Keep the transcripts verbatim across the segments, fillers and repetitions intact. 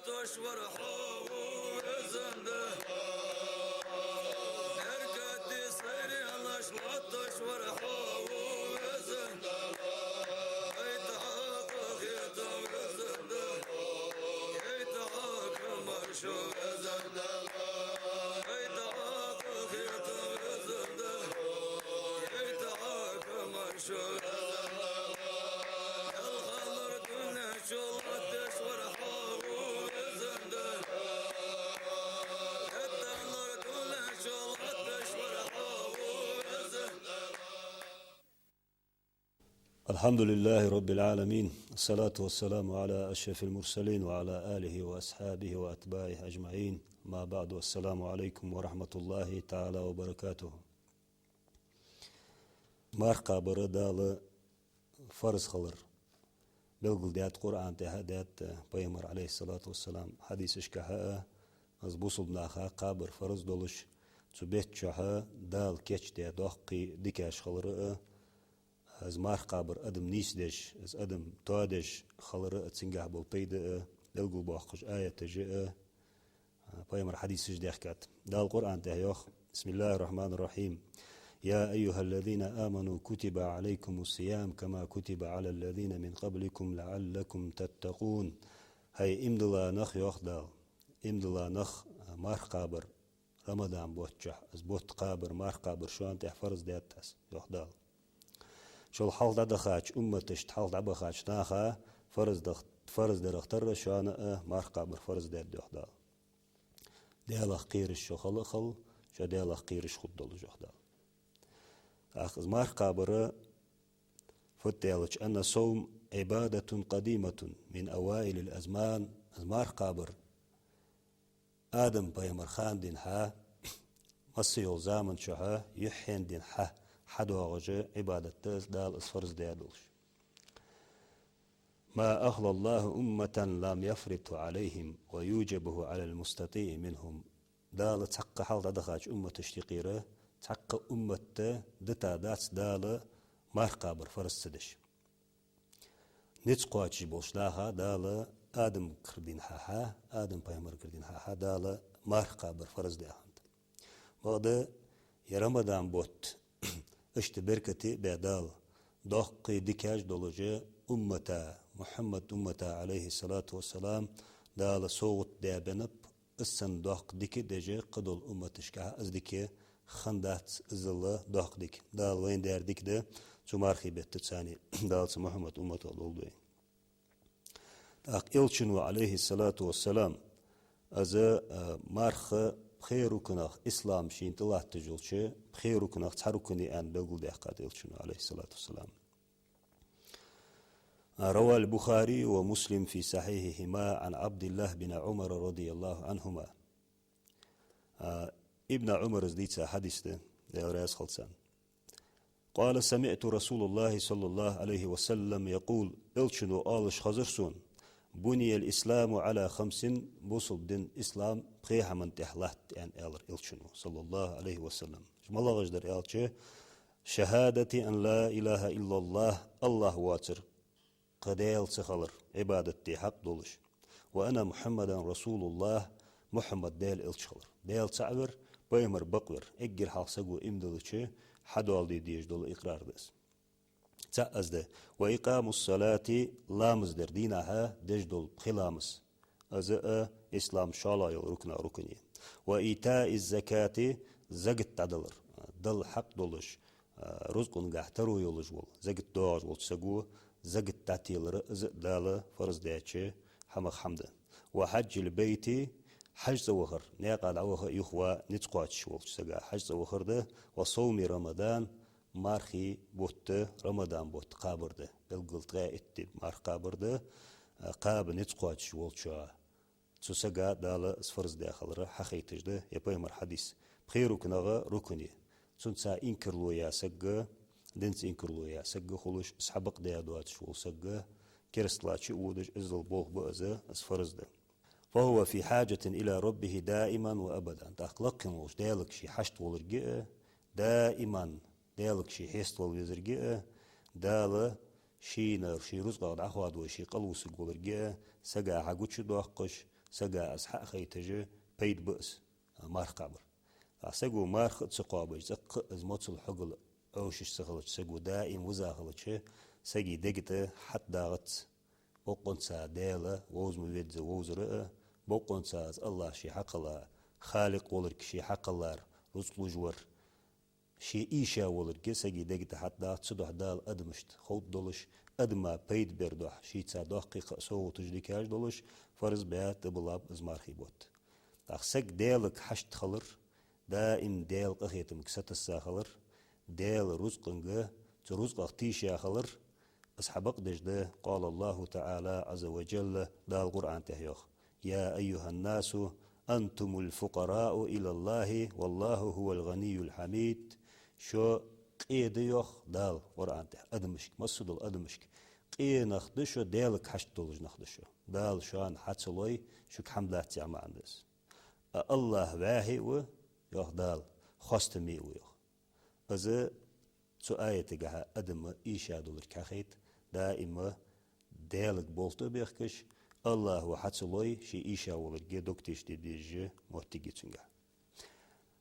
Тошвар хьо ву, везан Дала. Беркате сайре лаш лоттошвар хьо ву, везан Дала. Ай тӀаккха хетам, везан Дала. Ай тӀаккха маршо, везан Дала. Ай тӀаккха хетам, везан Дала. Ай тӀаккха маршо, везан Дала. Ялхалар дунен чу латташ вар хьо ву, везан Дала. Хетталар дунен чу латташ вар хьо ву, везан Дала. الحمد لله رب العالمين. الصلاة والسلام على أشرف المرسلين وعلى آله وأصحابه وأتباعه أجمعين. ما بعد، السلام عليكم ورحمة الله تعالى وبركاته. Марха кхабар Дала фарз хилар белгалдаьд Къуръан тӀа а, даьд Пайхамара, عليه الصلاة والسلام, хьадисашка а, из бусалба наха кхабар фарз долаш, цу бетта чухь Дала кийчдаь доккхий дикаш хилар а, из марха кхабар адам нийсдеш, из адам тоадеш хилар а, цунгахь бола пайда а белгалбоаккхаш аяташ а, Пайхамара хьадисаш а даьхкад. Дала Къуръан тӀа йоах: بسم الله الرحمن الرحيم. يا أيها الذين آمنوا كتب عليكم الصيام كما كتب على الذين من قبلكم لعلكم تتقون. ХӀай иман дилла нах, йоах Дала, иман дилла нах, марха кхабар Рамадан бутт чухь, из бутт кхабар, марха кхабар шоана тӀа фарз даьд аз, йоах Дала. Шул хьалха дӀадахача умматашта, хьалха дӀабахача наха фарз дах-, фарз дарах тарра шоана а марха кхабар фарз даьд, йоах Дала. Даьлах кхераш шо хила а хила, шо Даьлах кхераш хургдолаш, йоах Дала. ТӀаккха из марха кхабар, фуд аьлча, أن الصوم عبادة قديمة من أوائل الأزمان. Из марха кхабар Адам пайхамара хана денз хьа, масса йолча заман чухь юххьен денз хьа, хьадоагӀаш Ӏибадат да из, Дала из фарз даь долаш. ما أخلى الله أمة لم يفرض عليهم ويوجبه على المستطيع منهم. Дала цхьаккха хьалха дӀадахача умматашта юкъера цхьаккха уммат дита дац Дала марха кхабар фарз ца деш. Низ кхоачаш болча наха Дала Адам кара денз хьа, Адам пайхамара кара денз хьа Дала марха кхабар фарз даь хиннад. Бакъда, ер Рамадан бутт иштта беркате а баь Дала, доккхий дикаш долаш уммата, Мухьаммада уммата, عليه الصلاة والسلام, Дала совгӀат даь беннаб, из санна доккха дика а деш, кхыдолча умматашка а из дика хиннадац, иззал доккха дика. Дала вайна даьр дика да, цу мархий бетта царна, Дала цу Мухьаммада умматах долда вай. ТӀаккха Элчано, عليه الصلاة والسلام, из, а, марха пхе рукнах, ислам шийна тӀалатташ йолча пхе рукнах цхьа рукн я аьнна белгалдаьккхад Элчано, عليه الصلاة والسلام. روى البخاري ومسلم في صحيحيهما عن عبد الله بن عمر رضي الله عنهما. А, Ибн Ӏумара дийца хьадис да, Даьла раьза хилва царна. قال: سمعت رسول الله صلى الله عليه وسلم يقول, Элчано оалаш хезар сона: بني الإسلام على خمس, бусалба дин, ислам пхе хӀаман тӀа латт, аьнна, аьлар Элчано, صلى الله عليه وسلم. Уж малагӀаш дар аьлча, شهادة أن لا إله إلا الله, АллахӀ воацар кхы Даьла ца хилар, Ӏибадат де хьакъ долаш. وأن محمدا رسول الله, Мухьаммад Даьла элча хилар. Даьла цаӀ вар, пайхамар бакъ вар, эггара хьалха саго иман диллача хьадоаладе дезаш дола икърар да из. ЦаӀ из да. وإقام الصلاة, ламаз дар, дийнахьа деш дола пхи ламаз. Из а ислама шоллагӀа йола рукнех рукн я. وإيتاء الزكاة, закат дӀадалар. Дала хьакъ долаш, а, рузкъангахь таро йолаш вола, закат доагӀаш волча саго закат дӀателар, из а Дала фарз даьча хӀамах хӀама да. وحج البيت, хьажцӀа вахар, наькъа дӀаваха а юхаваха а низ кхоачаш волча сага хьажцӀа вахар да. وصوم رمضان, мархий бутт, Рамадан бутт кхабар да. Белггала ткъаь итт ди марха кхабар да, а, кхаба низ кхоачаш волчоа. Цу сага Дала из фарз даь хилар хьахайташ да ер пайхамара хьадис. Пхе рукнех рукн я. Цунца инкарло яь саг, динца инкарло яь саг хулаш, из хьабакъдаь доацаш вола саг, керастала чу а водаш, иззал болх ба из, из фарз да. فهو في حاجة إلى ربه دائما وأبدا. ТӀаккха лакхе волча Даьлага ше хьашт волга а, даиман Даьлага ше хьеставала везарга а, Дала шийна, ший рузкъах дӀахоадавой ше къалвусаргволарга а, сага хьагучадоаккхаш, Сага из хьахайташ пайда ба из, марха кхабар. ТӀаккха саго марха а ца кхобаш, цӀаккха а из моцал хьогал Ӏовшаш ца хилча, саго даим виза хилча, сага дега тӀа хьатӀадагӀац бокъонца Даьла вовза ма везза вовзар а, бокъонца из АллахӀ ше хьакхелла, Халикъ волга ше хьакхеллар, рузкъ луш вар, ше ийша волга сага дега тӀа хьатӀадагӀац, цудухьа Дала адамашта ховргдолаш, адама пайда бер духьа шийца доккхий кхы совгӀаташ, дикаш долаш, фарз баь тӀабиллаб из мархий бутт. ТӀаккха саг Даьлага хьашт хилар, даим Даьла къахетамга сатасса хилар, Даьла рузкъанга, цу рузкъах тийша хилар, из хьабакъдеш да. قال الله تعالى عز وجل, Дала Къуръан тӀа йоах: يا أيها الناس أنتم الفقراء إلى الله والله هو الغني الحميد. Шо къе да, йоах Дала Къуръан тӀа адамашка, массадолча адамашка къе нах да шо, Даьлага хьашт долаш нах да шо. Дала шоана хьа ца лой, шуга хӀама дац яха маӀан да из. А АллахӀ вӀаьхий ва, йоах Дала, хоастаме а ва, йоах. Из цу аятагахьа адама ийша долга хьахайт, даим Даьлага болх тӀабехкаш, АллахӀа хьа ца лой, ше ийша волга дог тешаде дезаш моттиг я цунгахьа.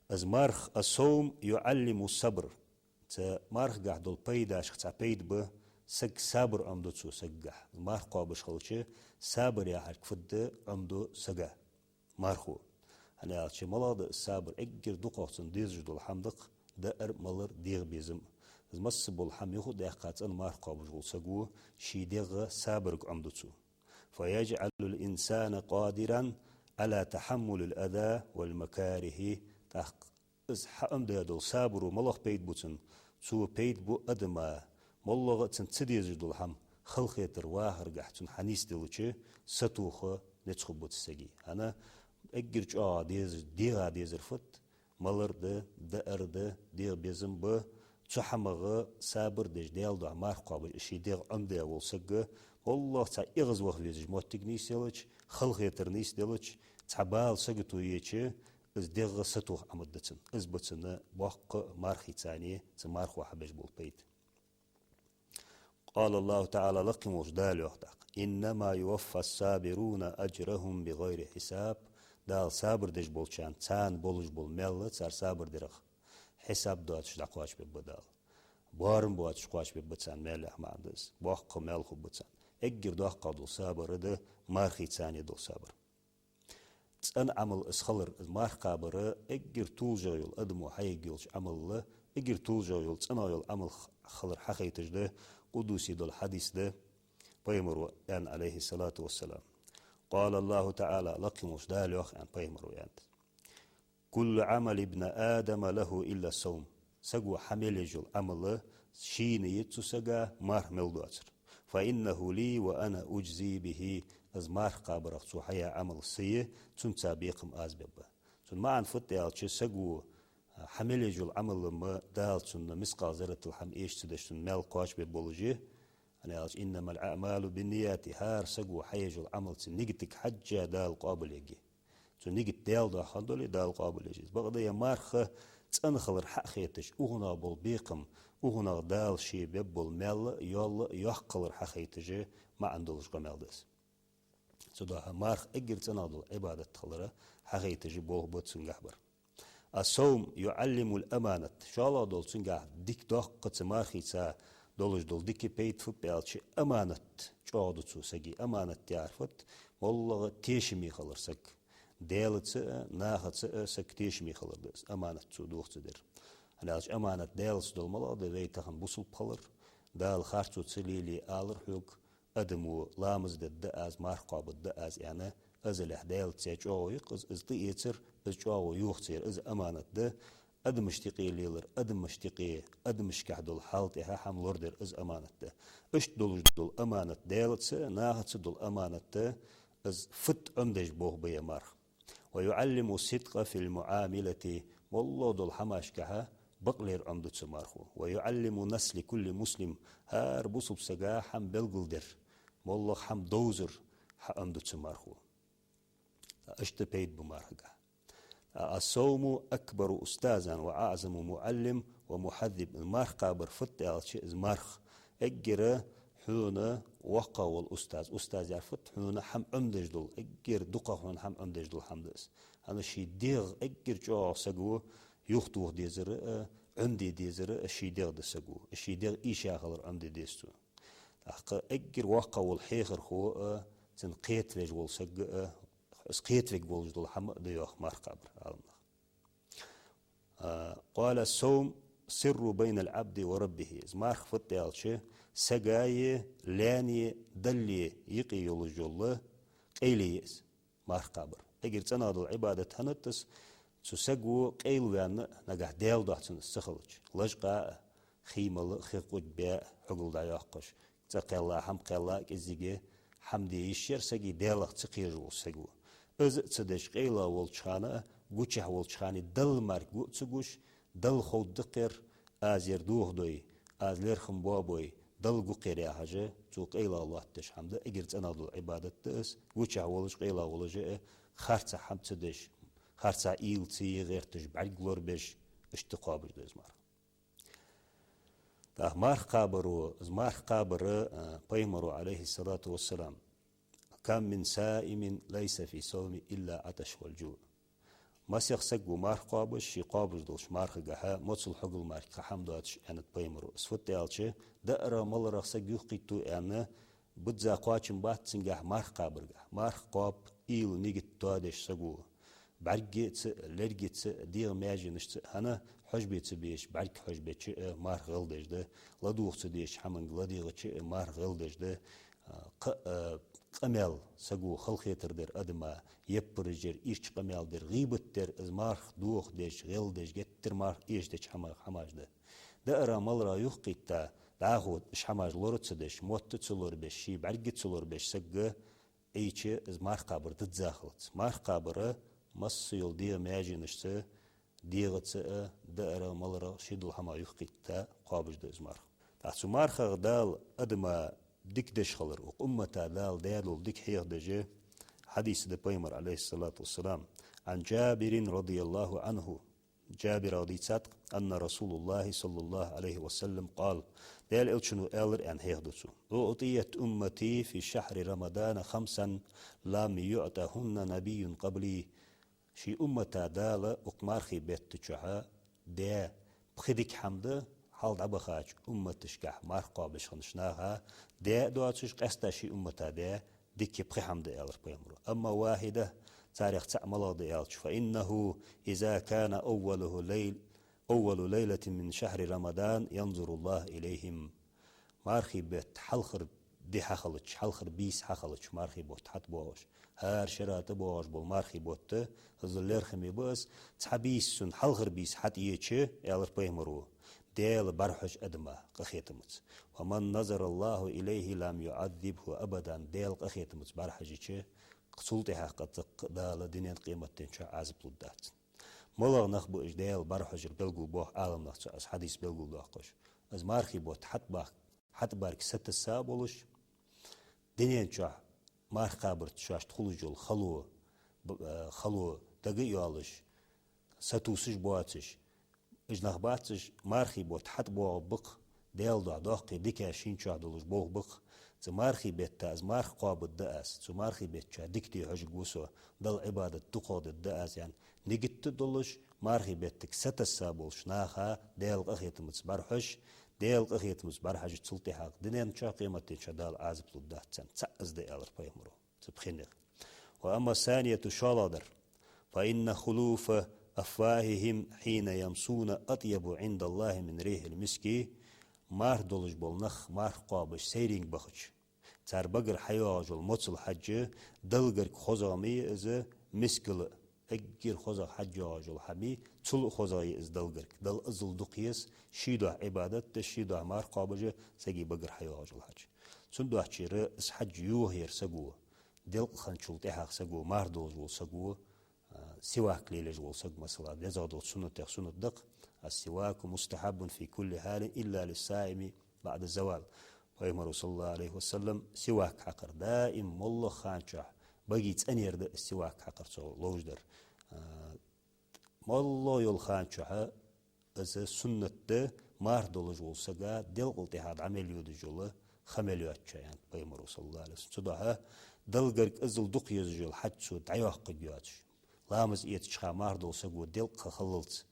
Из марха, الصوم يعلم الصبر. Цу мархагахьа дола пайдашех цхьа пайда ба, саг сабар Ӏомаду цо сагагахьа. Марха кхобаш хилча, сабар яхар фуд Ӏомаду сага мархо. ХӀана аьлча, малагӀа да из сабар? Эггара дукхагӀа цунна дезаш дола хӀама да-кх даар, малар, дегӀа безам. Из масса бола хӀама юха а даьккха, цӀена марха кхобаш вола саго ший дегӀа сабарга Ӏомаду цо. فيجعل الإنسان قادرا على تحمل الأذى والمكاره. ТӀаккха из хьаӀомадаь дола сабаро малагӀа пайда бу цунна? Цо пайда бу адама, моллагӀа а цунна ца дезаш дола хӀама, халахетар вахаргахьа цунна хьанийсделча, сатоха низ хургба цу сага. ХӀана, эггара чӀоагӀа деза-, дегӀа дезар фуд? Малар да, даар да, дегӀа безам ба. Цу хӀамах сабар деш, Даьла духьа марха кхобаш, ший дегӀ Ӏомадаь вола саг, моллагӀа цхьа эгӀазваха везаш моттиг нийсделча, халахетар нийсделча, цхьа бала, сагото еча, из дегӀ сатоха Ӏомадергда цунна. Из ба цунна боккха мархийца, цу мархо хьабеш бола пайда. قال الله تعالى, лакхе волча Дала йоах тӀаккха: إنما يوفى الصابرون أجرهم بغير حساب. Дала сабар деш болчарна, царна болаш бола маьл, цар сабар дарах хьисаб доацаш дӀакхоачабергба Дала. Боарам боацаш кхоачабергба царна маьл яха маӀан да из. Боккха маьл хургба царна. Эггара доккхагӀа дола сабар да мархийца дола сабар. ЦӀена Ӏамал из хилар, из марха кхабар эггара толашагӀа йола, адамо хьаергйолча Ӏамалал эггара толашагӀа йола, цӀенагӀа йола Ӏамал х-, хилар хьахайташ да, къудуси дола хьадис да, пайхамаро аьннад, عليه الصلاة والسلام. قال الله تعالى, лакхе волча Дала йоах, аьннад пайхамаро, аьннад: كل عمل ابن آدم له إلا الصوم. Саго хьа мел еш йола Ӏамал шийна я, цу сага марха мел доацар. فإنه لي وأنا أجزي به. Из марха кхабарах цо хьаяь Ӏамал са я, цунца бекхам аз бергба. Цун маӀан фуд аьлча, саго хьа мел еш йола Ӏамал-м Дала цунна мискъал зарратал хӀама эша ца деш, цунна маьл кхоачабергболаш я. ХӀана аьлча, إنما الأعمال بالنيات, хӀара саго хьаеш йола Ӏамал цун нигатага хьежжа Дала къоабалъергья. Цун нигат Даьла духьа хинна дале, Дала къоабалъеш я из. Бакъда ер марха цӀена хилар хьахеташ, укхунах бола бекхам, укхунах Дала ше бергбола маьл а, йоал а йоккха хилар хьахайташ маӀан долаш къамаьл да из. Цудухьа марха эггара цӀенагӀа дола Ӏибадат хилар хьахайташ болх ба цунгахьа бар. الصوم يعلم الأمانة. ШоллагӀа дола цунгахьа дика, доккха цу мархийца долаш дола дика пайда фуд аьлча, аманат чӀоагӀду цо сага. Аманат яхар фуд? МоллагӀа тешаме хилар саг. Даьлаца а, нахаца а саг тешаме хилар да из, аманат цо дохаца дар. ХӀана аьлча, аманат Даьлаца дола малагӀа да? Вай тахан бусалба хилар, Дала харцо ца лелае алар хьога, адамо ламаз дергда аз, марха кхоабаргда аз аьнна, азалехь Даьлаца чӀоагӀо я-кх из, из тӀаэцар, из чӀоагӀо йохацаяр, из аманат да. Адамашта юкъе лелар, адамашта юкъе, адамашкахь дола хьал тӀехьа хӀама лорадар, из аманат да. Иштта долаш дола аманат Даьлаца, нахаца дола аманат да, из фуд Ӏомадеш болх ба ер марха. ويعلم الصدق في المعاملة. МоллагӀа дола хӀамашкахьа бакълер Ӏомаду цу мархо. ويعلم النصح لكل مسلم. ХӀара бусалба сага хӀама белгалдер, моллагӀа хӀама довзар хьаӀомаду цу мархо. Иштта пайда ба мархагахьа. الصوم أكبر أستاذ وأعظم معلم ومهذب. Марха кхабар фуд аьлча, из марха эггара хьона Воккха вола устаз, устаз яхар фуд, хьона хӀама Ӏомадеш дола, эггара дукха хьона хӀама Ӏомадеш дола хӀама да из. ХӀана, ший дегӀ эггара чӀоагӀа саго юхатоха дезар а, Ӏомаде дезар а ший дегӀ да саго. Ший дегӀ ийша хилар Ӏомаде деза цо. ТӀаккха эггара воккха вола хьехархо а, цунна кхетавеш вола саг а, из кхетавергволаш дола хӀама а да йоах марха кхабар, Ӏаламнаха. А, قال: الصوم سر بين العبد وربه. Из марха фуд аьлча, сагаи лаьнеи Даллеи юкъе йолаш йола къайле я из, марха кхабар. Эггара цӀенагӀа дола Ӏибадат хӀанад из, цу саго къайла ваьнна а, нагахь Даьла духьа цунна из ца хилча, лачкъа а, хий мала а, хи къурд баь а, хьогал дӀайоаккхаш, цӀа кхелла, хӀама кхелла а, кӀеззига хӀама де йиш яр сага, Даьлах ца кхераш вола саг ва. Из а ца деш, къайла волча хана а, гучахь волча хана а Далла мара гу а ца гуш, Далла ховргда-кх ер, аз ер дохадой, аз лерхӀам боабой, Далла гу-кх ер яхаш, цо къайла лоаттадеш хӀама да, эггара цӀенагӀа дола Ӏибадат да из, гучахь волаш, къайла волаш а, харцахьа хӀама ца деш, харцахьа уйла ца е гӀерташ, бӀарг лорабеш, иштта кхоабаш да из марха. ТӀаккха марха кхабаро, из марха кхабар, а, пайхамаро, عليه الصلاة والسلام: كم من صائم ليس في صومه إلا العطش والجوع. Масех саг ва марха кхоабаш, ше кхоабаш долча мархагахьа моцал, хьогал мара кхы хӀама доацаш, аьннад пайхамаро. Из фуд аьлча, даарах-маларах саг юхакхийтта аьнна, бизза кхоачам бац цунгахь марха кхабаргахь. Марха кхоаб уйла, нигат тоадеш саго, бӀаргаца а, лергаца а, дегӀа маьженашца а, хӀана, хьожабе ца безача бӀарга хьожабеча а марха гӀелдеш да, ладувгӀа ца дезача хӀаманга ладийгӀача а марха гӀелдеш да, а, кхы а, а, къамаьл, саго халахетар дар адама, яппараш яр, ирча къамаьл дар, гӀийбат дар, из марха дохадеш, гӀелдеш, геттара марха эшадеча хӀама-, хӀамаш да. Даарах-маларах юхакхийтта, дӀахо уж хӀамаш лора ца деш, мотт а ца лорабеш, ший бӀарг а ца лорабеш саг Ӏийча, из марха кхабар дизза хилац. Марха кхабар масса йола дегӀа маьженашца, дегӀаца а, даарах-маларах ший дола хӀама юхакхийтта кхоабаш да из марха. ТӀаккха цу мархах Дала адама дика деш хилар, укх уммата Дала даь дола дика хьехадеш хьадис да пайхамара, عليه الصلاة والسلام. عن جابر رضي الله عنه. Джабирах дийцад, أن رسول الله صلى الله عليه وسلم قال: Даьла Элчано аьлар аьнна хьехаду цо: أعطيت أمتي في شهر رمضان خمسا لم يعطهن نبي قبلي. Ший уммата Дала укх мархий бетта чухьа даь пхи дика хӀама да, хьалха дӀабахача умматашкахь марха кхоабаш хиннача наха даь а доацаш, къаьстта ший уммата даь дика пхи хӀама да, аьлар пайхамаро. أما واحدة, царех цаӀ малагӀа да аьлча, فإنه إذا كان أوله ليل، أول ليلة من شهر رمضان ينظر الله إليهم. Мархий бетта хьалхара ди хьахилча, хьалхара бийса хьахилча, мархий бутт хьатӀабоагӀаш, хӀара шера тӀабоагӀаш бола мархий бутт, из лерхӀаме ба из, цхьа бийса цун хьалхара бийса хьатӀаеча, аьлар пайхамаро, Даьла бӀарахьож адама къахетамца. ومن نظر الله إليه لم يعذبه أبدا. Даьла къахетамца бӀарахьежача, цул тӀехьагӀа кхы цаккха Дала дунен, къематден чу Ӏазап лургдац. МалагӀа нах ба уж Даьла бӀарахьожар белгалбоах Ӏаламнаха цу, из хьадис белгалдоаккхаш. Из мархий бутт хьатӀабах-, хьатӀабарга сатесса а болаш, дунен чухь марха кхабарца шоашта хулаш йола хало, б-, э, хало дага а йоалаш, сатувсаш боацаш, уж нах бац уж, мархий бутт хьатӀабоагӀаргба-кх, Даьла духьа доккхий дика шийна чухь долаш болх ба-кх. Цу мархий бетта из марха кхоабаргда аз, цу мархий бетта чухь дика де хьожаргва со, Далла Ӏибадат дукхагӀа дергда аз, аьнна, нигат а долаш, мархий беттага сатесса болча наха Даьла къахетамца бӀарахьож, Даьла къахетамца бӀарахьежача, цул тӀехьагӀа дунен чухь, къематден чухь Дала Ӏазап лургдац царна. ЦаӀ из да, аьлар пайхамаро, цу пхенех. وأما الثانية, шоллагӀдар, فإن خلوف أفواههم حين يمسون أطيب عند الله من ريح المسك. Марха долаш бола нах марха кхоабаш сайренга бахача, цар багара хьайоагӀаш йола моцал хьежжа, Далла гарга хозагӀа ма йий из мискал а, эггара хозагӀа хьежжа йоагӀаш йола хӀама, цул а хозагӀа я из Далла гарга. Далла азал дукха еза, ший духьа Ӏибадат деш, ший духьа марха кхоабаш сага багара хьайоагӀаш йола хьежжа. Цудухьа цар из хьежжа йохаяр саго, делкъа хинначул тӀехьагӀа саго, марха долаш вола саго, а, сивак лелаеш вола саг, масала, дезагӀа долча суннатех суннат да-кх: السواك مستحب في كل حال إلا للصائم بعد الزوال. Пайхамаро, صلى الله عليه وسلم, сивак хьакхар даим, моллагӀа хана чухь, баге цӀенера да из сивак хьакхар, цо ловш дар. А, моллагӀа йола хана чухь из суннат да, марха долаш вола сага делкъал тӀехьа дӀа мел йодаш йола кхы мел йоацача, аьннад пайхамаро, саллаллахӀу Ӏалайхи ва саллам. Цудухьа, Далла гарга иззал дукха езаш йола хьаж цо дӀайоаккхаргйоацаш, ламаз эцача хана марха дола саго делкъа ха хиллалца,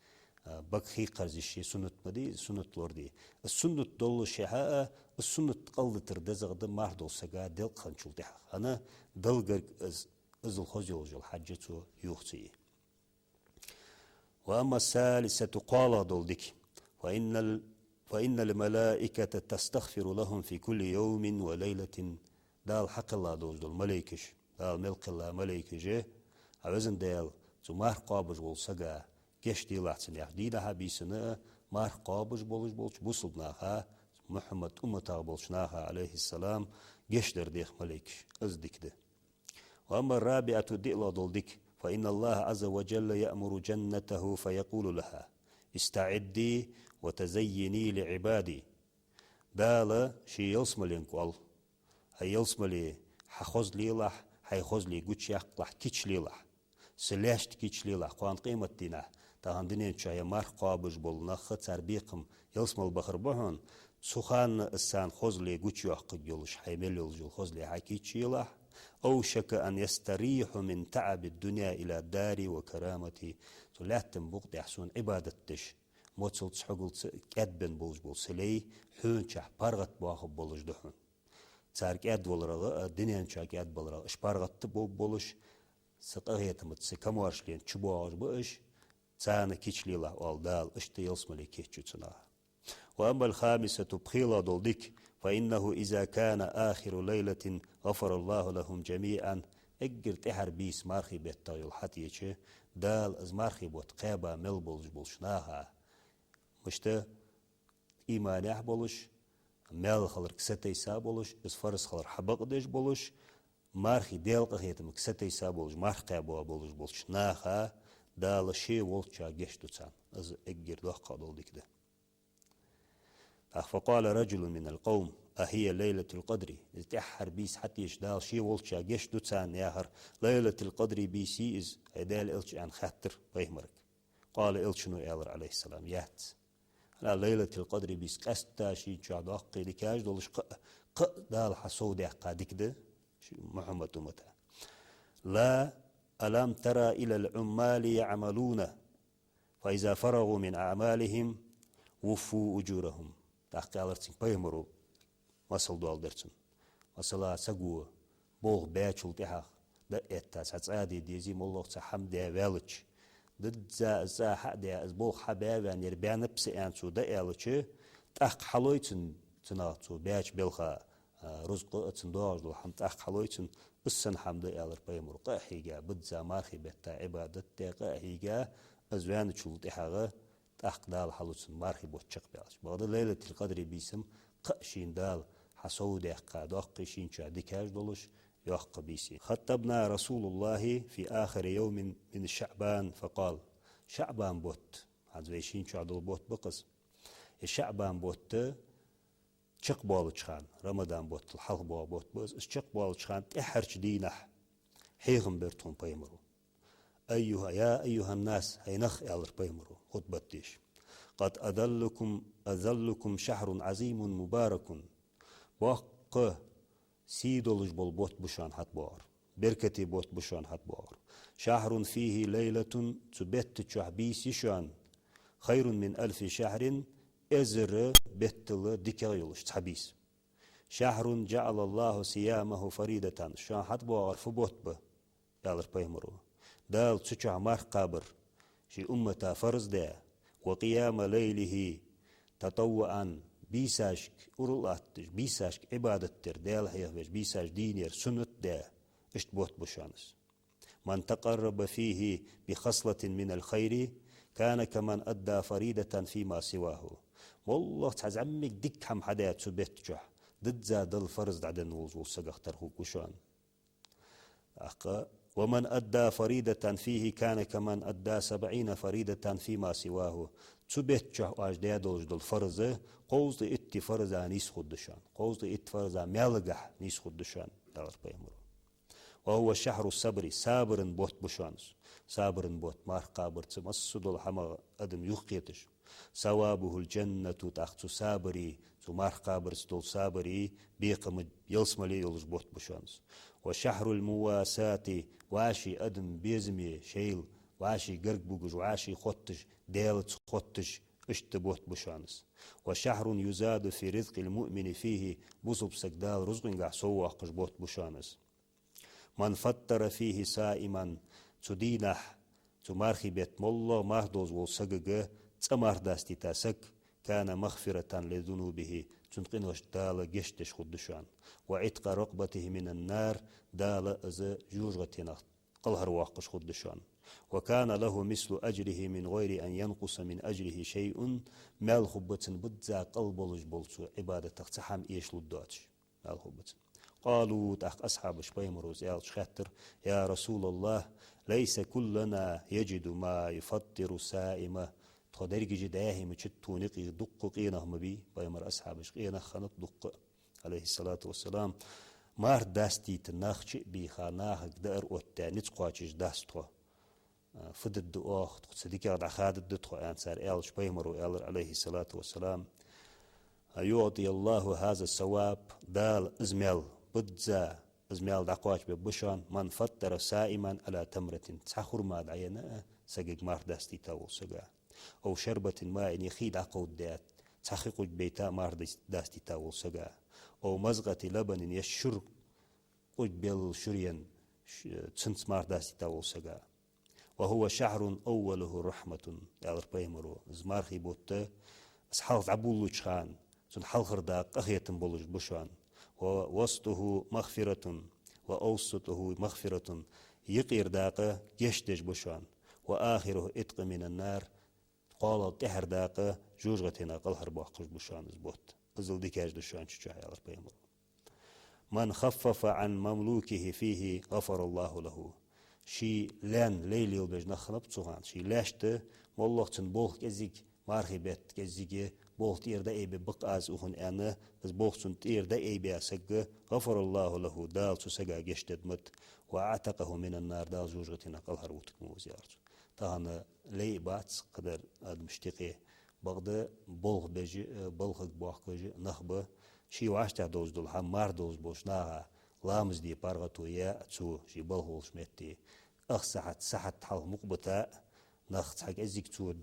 а, бага хий кхарза йиш я, суннат ма дий, суннат лораде. Из суннат доллашехьа а, из суннат кӀалдитар дезагӀа да марха долча сага делкъа хинначул тӀехьагӀа. ХӀана? Далла гарга из, иззал хоза йолаш йола хьаж цо юха ца е. وأما الثالثة, кхоалагӀа дола дика, فإن ال-، فإن الملائكة تستغفر لهم في كل يوم وليلة. Дала хьакхелла долаш дола малейкаш, Дала мел кхелла малейкаш, хьа везан Даьла, цу марха кхоабаш волча сага гешт делахь цунна яхаш, дийнахьа а бийсанна а марха кхоабаш болаш болча бусалба наха, Мухьаммада умматах болча наха, Ӏалайхи ссалам, гешт дар дех малейкаш. Из дика да. وأما الرابعة, диълагӀа дола дика, فإن الله عز وجل يأمر جنته فيقول لها: استعدي وتزيني لعبادي. Дала ший ялсмаленга оал: хӀай ялсмале, хьа хозал лелахь, хьай хозал гучаяккхалахь, кийча лелахь. Са лаьшта кийча лелахь, кхоана къематдийнахьа, тахан дунен чу ер марха кхоабаш бола нах, цар бекхам ялсмале бахар ба хьона, цу хана из царна хозал гучайоаккхаргйолаш, хьай мел йолаш йола хозал хьакийча елахь. أوشك أن يستريحوا من تعب الدنيا إلى داري وكرامتي. Цу лаьттан букъа тӀа сона Ӏибадат деш, моцалца, хьогалца кӀаьдбенна болаш бола са лай хьона чу паргӀата боахаргба болаш да хьона. Цар кӀаьдваларах а, дунен чу кӀаьдбаларах а уж паргӀата бовргболаш, са къахетамца, са камаьршалца чубоагӀаш ба уж, царна кийча лелахь, оал Дала, иштта ялсмале кийча цу наха. وأما الخامسة, пхелагӀа дола дика, فإنه إذا كان آخر ليلة غفر الله لهم جميعا. Эггара тӀехьара бийса мархий бетта йола хьатӀаеча, Дала из мархий бутт кхаьба мел болаш болча наха, мишта иманехь болаш, маьл хиларга сатайса болаш, из фарз хилар хьабакъдеш болаш, мархий Даьла къахетамга сатайса болаш, марха кхаьба болаш болча наха Дала ше волча гешт ду царна. Из эггара доккхагӀа дола дика да. ТӀаккха فقال رجل من القوم: أهي ليلة القدر؟ Из тӀеххьара бийса хьатӀаеча Дала ше волча гешт ду царна яхар Лайлатул-Къадри бийса йий из, хӀай Даьла Элча, аьнна хаьттар пайхамарга. قال, Элчано аьлар, Ӏалайхи ссалам: яц. ХӀана, Лайлатул-Къадри бийса къаьстта шийна чу доккхий дикаш долаш кхы, кхы Дала хьасовдаьккха дика да ший Мухьаммада уммата. لا، ألم تر إلى العمال يعملون فإذا فرغوا من أعمالهم وفوا أجورهم. ТӀаккха аьлар цунга пайхамаро, масал доаладир цунна. Масала, саго болх баьчул тӀехьагӀа дӀа а этта, цхьа цӀа де дезий, моллагӀа цхьа хӀама даь ваьлча, дизза из цӀа хьа а даь, из болх хьабаь ваьнна, ер баьннаб са аьнна цо дӀааьлча, тӀаккха хьалой цунна, цунах цо баьча балха, а, рузкъа а, цунна доагӀаш дола хӀама тӀаккха хьалой цунна, из санна хӀама да, аьлар пайхамаро, къа а хьийга, бизза мархий бетта Ӏибадат даь, къа а хьийга, из ваьнначул тӀехьагӀа тӀаккха Дала хьалу цунна мархий бутт чакхбаьлча. Бакъда Лайлатул-Къадри бийса-м кхы а шийна Дала хьасовдаьккха доккхий, шийна чу дикаш долаш йоккха бийса я. خطبنا رسول الله في آخر يوم من شعبان فقال. ШаӀбан бутт, хӀанз вай шийна чу дола бутт ба-кх из. Из ШаӀбан бутт чакхбоалача хана, Рамадан бутт хьалха боагӀа бутт ба из, из чакхбоалача хана тӀеххьарча дийнахьа хьехам бир тхона пайхамаро. أيها، يا أيها الناس, хӀай нах, аьлар пайхамаро, хутбат деш. قد أظلكم، أظلكم شهر عظيم مبارك. Боккха сий долаш бола бутт ба шоана хьатӀабоагӀар. Беркате бутт ба шоана хьатӀабоагӀар. شهر فيه ليلة, цу бетта чу бийса я шоана, خير من ألف شهر, эзар беттал дикагӀа йолаш цхьа бийса. شهر جعل الله صيامه فريضة, шоана хьатӀабоагӀар фу бутт ба, аьлар пайхамаро. Дала цу чу марха кхабар ший уммата фарз даь, وقيام ليله تطوعا, бийсашка, урал атташ, бийсашка Ӏибадат дар, Даьла хьехавеш, бийсаш дийнер суннат даь, иштта бутт ба шоана из. من تقرب فيه بخصلة من الخير كان كمن أدى فريضة فيما سواه. МоллагӀа цхьа зӀамига дика хӀама хьадаь цу бетта чу, дизза Далла фарз дӀаденна волаш вола сагах тара хургва шоана. ТӀаккха, ومن أدى فريضة فيه كان كمن أدى سبعين فريضة فيما سواه. Цу бетта чу оаш даь долаш дола фарз кховзткъеи итт фарза нийса хургда шоана. Кховзткъеи итт фарза маьлагахьа нийса хургда шоана, аьлар пайхамаро. وهو شهر الصبر, сабаран бутт ба шоана из. Сабаран бутт, марха кхабарца, массадола хӀамах адам юхакхеташ. ثوابه الجنة, тӀаккха цу сабара Цу марха кхабарца дола сабари бекхами ялсмалеи йолаш бутт ба шоана из. وشهر المواساة, вӀаший адам безаме шоайла, вӀаший гарга бугаш, вӀаший хотташ, Даьлаца хотташ, иштта бутт ба шоана из. وشهر يزاد في رزق المؤمن فيه, бусалба саг Дала рузкъангахьа соввоаккхаш бутт ба шоана из. من فطر فيه صائما, цу дийнахьа, цу мархий бетта моллагӀа марха довза волча сагага цкъа марха дастийта саг, كان مغفرة لذنوبه, цун къиношта Дала гешт деш хургда шоана. وعتق رقبته من النار, Дала из жожагӀатенах кӀалхарвоаккхаш хургда шоана. وكان له مثل أجره من غير أن ينقص من أجره شيء, маьл хургба цун бизза кӀал болаш бола цу Ӏибадатах цхьа хӀама эшалургдоацаш. Маьл хургба цун. قالوا, тӀаккха асхьабаша пайхамарага аьлча хаьттар: يا رسول الله, ليس كلنا يجد ما يفطر الصائم. Тхо деррига а даьхе ма дац тхона юкъе дукха къе нах ма бий, пайхамара асхьабаш къе нах хиннаб дукха, عليه الصلاة والسلام. Марха дастийта нах чу а бийха, нахага даар оттадаь, низ кхоачаш дац тхо. А, фу дергда оаха, тхоца дикагӀа дӀахадаргда тхо, аьнна цар аьлча, пайхамара аьлар, عليه الصلاة والسلام: يعطي الله هذا الثواب, Дала из маьл, бизза из маьл дӀакхоачабергба шоана, من فطر صائما على تمرة, цхьа хурма дӀаенна а сагага марха дастийта волча сага, أو شربة ماء, е хий дӀакховдадаь, цхьа хи къуж бейта марха дас-, дастийта волча сага, أو مذقة لبن, е шура, къуж белла шура енна, ш-, цунца марха дастийта волча сага. وهو شهر أوله رحمة, аьлар пайхамара. Из мархий бутт, из хьалха дӀаболалуча хана, цун хьалхара дакъа къахетам болаш ба шоана. ووسطه مغفرة, وأوسطه مغفرة, юкъера дакъа гешт деш ба шоана. وآخره عتق من النار, кхоалагӀа тӀехьара дакъа жожагӀатенах кӀалхарбоаккхаш ба шоана из бутт. Иззал дикаш да шоана цу чу, аьлар пайхамара. من خفف عن مملوكه فيه غفر الله له. Ший лаьна лай лелабеш нах хиннаб цу хана. Ший лаьшта моллагӀа цун болх кӀезига, мархий бетта кӀезига болх тӀера дӀаайбергба-кх аз укхун аьнна, из болх цун тӀера дӀаайбаь саг, غفر الله له, Дала цу сага гешт дергда-кх, وأعتقه من النار, Дала жожагӀатенах кӀалхарвоаккхаргва из, аьлар цо. Тахан лай а бац кхыдар адамашта юкъе. Бакъда болх беш а, э, балхага боахкаш а нах ба. Ший вӀаштӀехьа довзаш дола хӀама марха довзаш болча наха ламаз де паргӀато яь а цо, ший балха волча метте, ах сахьат, сахьат хьалха мукъа бита а, нах цхьа кӀезига цо,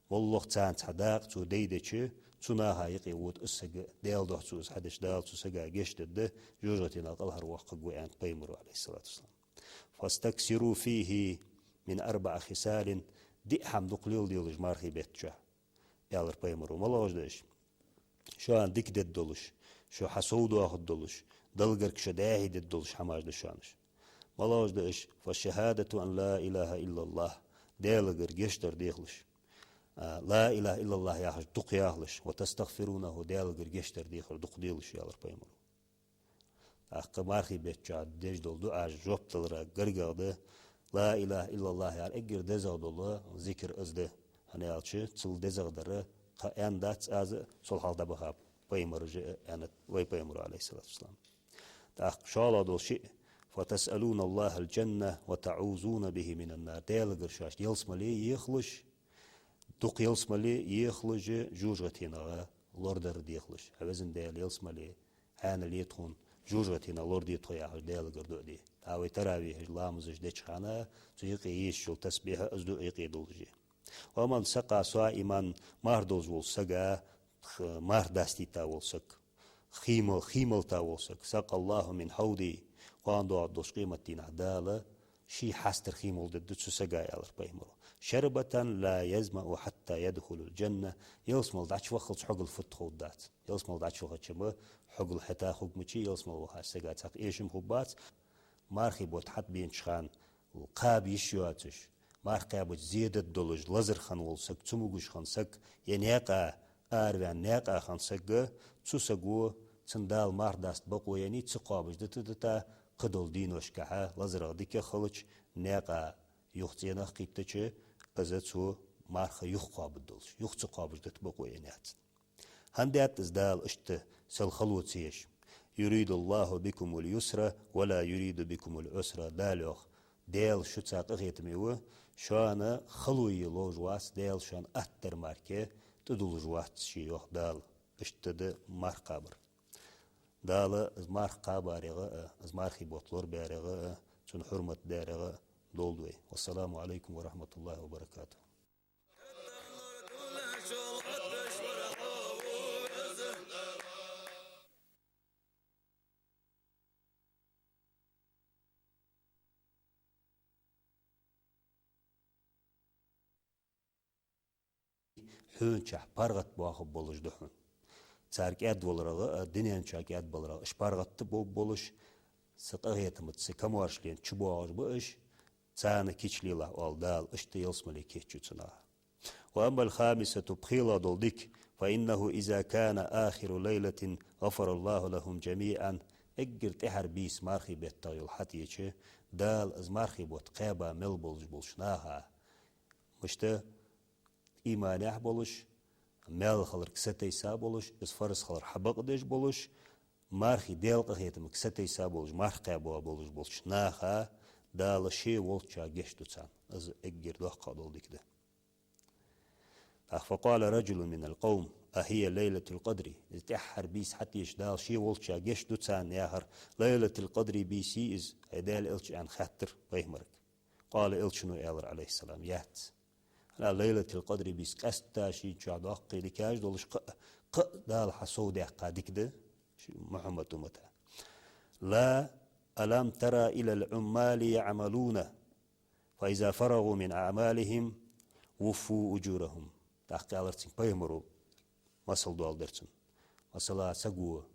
моллагӀа царна цхьа дакъа цо дайдича, цу наха юкъе вода из саг, Даьла духьа цо из хьадича, Дала цу сага гешт дергда, жожагӀатенах кӀалхарвоаккхаргва, аьннад пайхамара, عليه الصلاة والسلام. فاستكثروا فيه من أربع خصال, диъ хӀама дукха леладелаш мархий бетта чу, аьлар пайхамара. МалагӀаш да уж? Шоана дика дергдолаш, шо хьасовдоахаргдолаш, Далла гарга шо даьхе дергдолаш хӀамаш да шоана уж. МалагӀаш да уж? فشهادة أن لا إله إلا الله, Даьлагара гешт дар дехалаш. А, لا إله إلا الله яхаш дукха яхалаш, وتستغفرونه, Даьлагара гешт дар дехар дукха делаш, аьлар пайхамара. ТӀаккха мархий бетта чу деш дола дуӀаш жоп далара гаргагӀа да. لا إله إلا الله яхар эггара дезагӀа дола зикр из да. ХӀана аьлча, цул дезагӀа дар кхы аьнна дац аз, сол хьалха дӀабаха пайхамара же а аьннад вай пайхамара, عليه الصلاة والسلام. ТӀаккха шоллагӀа дола шиъ: فتسألون الله الجنة وتعوذون به من النار. Даьлагара шоашта ялсмале ехалаш, дукха ялсмале ехалаш, жожагӀатенах лорадар дехалаш. Хьавеза Даьла, ялсмале хьанал е тхона, жожагӀатенах лораде тхо яхаш Даьлагара дуӀа де. ТӀаккха вай таравихьаш, ламазаш деча хана цу юкъе езаш йола тасбихь а, из дуӀа юкъе долаш е. ومن سقى صائما, марха довзаш волча сага, х-, марха дастийта вола саг, хий мал-, хий малийта вола саг, سقاه الله من حوضي, кхоана доагӀаргдолча къематдийнахьа Дала ший хьастара хий малдергда цу сага, аьлар пайхамара. شربة لا يظمأ حتى يدخل الجنة, ялсмале дӀачуваххалца хьогал фуд ховргдац. Ялсмале дӀачувахача-м хьогал хьета хургмачи, ялсмале вахача сага цхьаккха эшам хургбац. Мархий бутт хьатӀабенача хана кхаба йиш йоацаш, марха кхаьбача зе дергдолаш лазар хинна вола саг, цамогаш хинна саг, е наькъа араваьнна наькъа хинна саг, цу саго, цунна Дала марха даста бокъо еннай, ца кхоабаш дита-дита, кхыдолча дийношкахьа, лазарах дикагӀа хилча, наькъа юха цӀенах кхийттача, из цо марха юха кхоабаргдолаш, юха ца кхоабаш дита бокъо еннай цунна. ХӀана даьд из Дала иштта, сел хало ца еш? يريد الله بكم اليسر ولا يريد بكم العسر, Дала йоах. Даьла шуца къахетаме ва, шоана хало е ловш вац, Даьла шоана атта дар мара тӀадуллаш вац ше, йоах Дала. Иштта да марха кхабар. Дала из марха кхабарех а, из мархий бутт лорабарех а, цун хьурмат дарех а долда вай. والسلام عليكم ورحمة الله وبركاته. Хьона чу паргӀата бохам болаш да хьона. Цар кӀаьдваларах а, дунен чу кӀаьдваларах а, уж паргӀата бо-, болаш, са къахетамца, са камаьршалца чубоагӀаш ба уж, царна кийчлелахь, оал Дала, иштта ялсмале кийчъю цунах. وأما الخامسة, пхелагӀа дола дика, فإنه إذا كان آخر ليلة غفر الله لهم جميعا. Эггара тӀехьара бийса мархий беттах йола хьатӀаеча, Дала из мархий бутт кхаьба мел болаш болча наха, мишта, иманехь болаш, маьл хиларга сатийса болаш, из фарз хилар хьабакъдеш болаш, мархий Даьла къахетамга сатийса болаш, марха кхаьба болаш болча наха Дала ше волча гешт ду царна. Из эггара доккха дола дика да. ТӀаккха فقال رجل من القوم: أهي ليلة القدر؟ Из тӀеххьара бийса хьатӀаеча Дала ше волча гешт ду царна яхар, Лайлатул Къадри бийса йий из, хӀай Даьла элча, аьнна хаьттар пайхамарга. قال, элчано аьлар, عليه السلام: яц. ХӀана, Лайлатул Къадри бийса къаьстта шийна чу доккхий дикаш долаш кхы а, кхы а Дала хьасовдаьккха дика да ший Мухьаммад уммата. لا، ألم تر إلى العمال يعملون فإذا فرغوا من أعمالهم وفوا أجورهم. ТӀаккха аьлар цунга пайхамаро, масал доаладир цунна. Масала, саго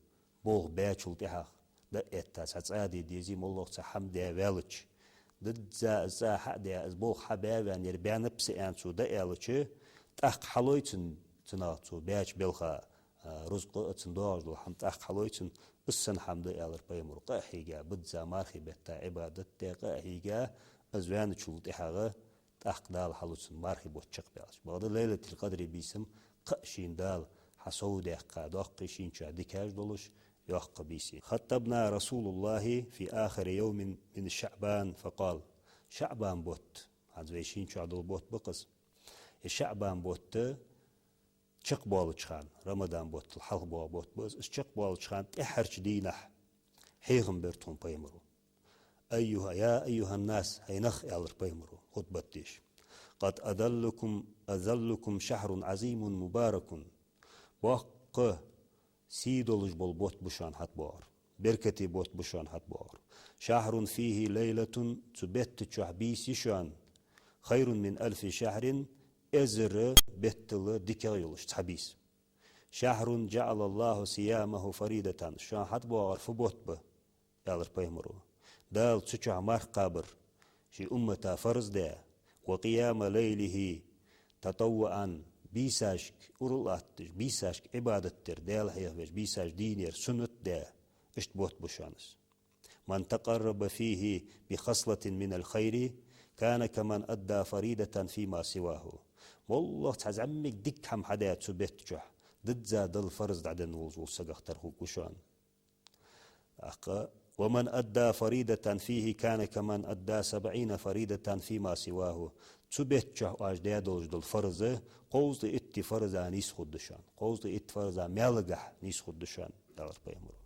болх баьчул тӀехьагӀа дӀа а этта, цхьа цӀа а де дезий, моллагӀа цхьа хӀама даь ваьлча, дизза из цӀа хьа а даь, из болх хьабаь а ваьнна, ер баьннаб са аьнна цо дӀааьлча, тӀаккха хьалой цун, цунах цо баьча балха, а, рузкъа а, цунна доагӀаш дола хӀама тӀаккха хьалой цунна, из санна хӀама да, аьлар пайхамаро, къа а хьийга, бизза мархий бетта Ӏибадат даь, къа а хьийга, из ваьнначул тӀехьагӀа тӀаккха Дала хьалу цунна мархий бутт чакхбаьлча. Бакъда Лайлатул Къадри бийса-м кхы а шийна Дала хьасовдаьккха доккхий, шийна чу дикаш долаш йоккха бийса я. خطبنا رسول الله في آخر يوم من شعبان فقال. ШаӀбан бутт, хӀанз вай шийна чу дола бутт ба-кх из. Из ШаӀбан бутт чакхбоалача хана, Рамадан бутт хьалха боагӀа бутт ба из, из чакхбоалача хана тӀеххьарча дийнахьа хьехам бир тхона пайхамаро. أيها، يا أيها الناس, хӀай нах, аьлар пайхамаро, хутбат деш. قد أظلكم، أظلكم شهر عظيم مبارك. Боккха сий долаш бола бутт ба шоана хьатӀабоагӀар. Беркате бутт ба шоана хьатӀабоагӀар. شهر فيه ليلة, цу бетта чухь бийса я шоана, خير من ألف شهر, эзар беттал дикагӀа йолаш цхьа бийса. شهر جعل الله صيامه فريضة, шоана хьатӀабоагӀар фу бутт ба, аьлар пайхамаро. Дала цу чухь марха кхабар ший уммата фарз даь, وقيام ليله تطوعا, бийсашка, урал атташ, бийсашка Ӏибадат дар, Даьла хьехавеш, бийсаш дийнер суннат даь, иштта бутт ба шоана из. من تقرب فيه بخصلة من الخير كان كمن أدى فريضة فيما سواه. МоллагӀа цхьа зӀамига дика хӀама хьадаь цу бетта чухь, дизза Далла фарз дӀаденна волаш вола сагах тара хургва шоана. ТӀаккха, ومن أدى فريضة فيه كان كمن أدى سبعين فريضة فيما سواه. Цу бетта чухь оаш даь долаш дола фарз кховзткъеи итт фарза нийса хургда шоана. Кховзткъеи итт фарза маьлагахьа нийса хургда шоана, аьлар пайхамаро.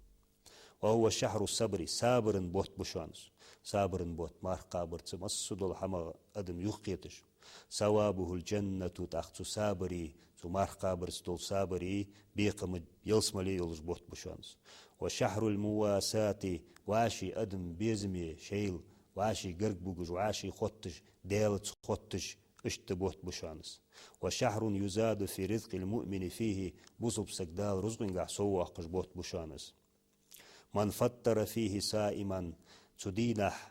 وهو شهر الصبر, сабара бутт ба шоана из. Сабара бутт, марха кхабарца, массадола хӀамах адам юхакхеташ. ثوابه الجنة, тӀаккха цу сабара, цу марха кхабарца дола сабара бекхам ялсмале йолаш бутт ба шоана из. وشهر المواساة, вӀаший адам безаме, шоайла вӀаший гарга бугаш, вӀаший хотташ, Даьлаца хотташ, иштта бутт ба шоана из. وشهر يزاد في رزق المؤمن فيه, бусалба саг Дала рузкъангахьа соввоаккхаш бутт ба шоана из. من فطر فيه صائما, цу дийнахьа,